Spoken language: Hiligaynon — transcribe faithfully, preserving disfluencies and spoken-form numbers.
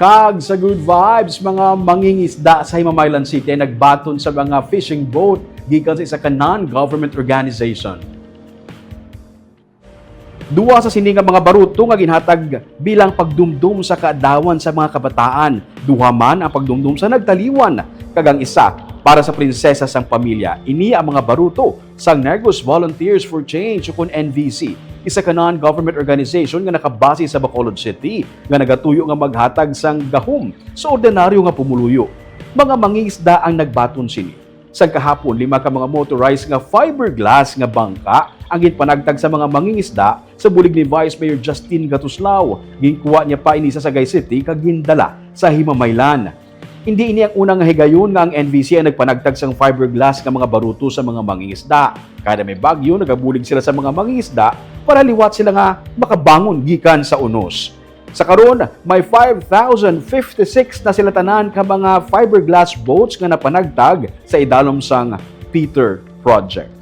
Kag sa good vibes, mga mangingisda sa Himamaylan City ay nagbaton sa mga fishing boat gikan sa isa ka non-government organization. Duha sa sini nga mga baruto nga ginhatag bilang pagdumdom sa kaadlawan sa mga kabataan. Duha man ang pagdumdom sa nagtaliwan, kag ang isa para sa prinsesa sang pamilya. Ini ang mga baruto sang Negros Volunteers for Change, ukon N V C, isa ka non-government organization nga nakabase sa Bacolod City nga nagatuyo nga maghatag sang gahom sa ordinaryo nga pumuluyo. Mga mangingisda ang nagbaton sini. Sang kahapon, lima ka mga motorized nga fiberglass nga bangka ang ginpanagtag sa mga mangingisda sa bulig ni Vice Mayor Justin Gatuslao. Ginkuha niya pa ini sa Sagay City kag gindala sa Himamaylan. Hindi ini ang una nga higayon nga ang N V C ang nagpanagtag sang fiberglass nga mga baruto sa mga mangingisda. Kada may bagyo, nagabulig sila sa mga mangingisda para liwat sila nga makabangon gikan sa unos. Sa karon, may five thousand fifty-six na sila tanan ka mga fiberglass boats nga napanagtag sa idalom sang Peter Project.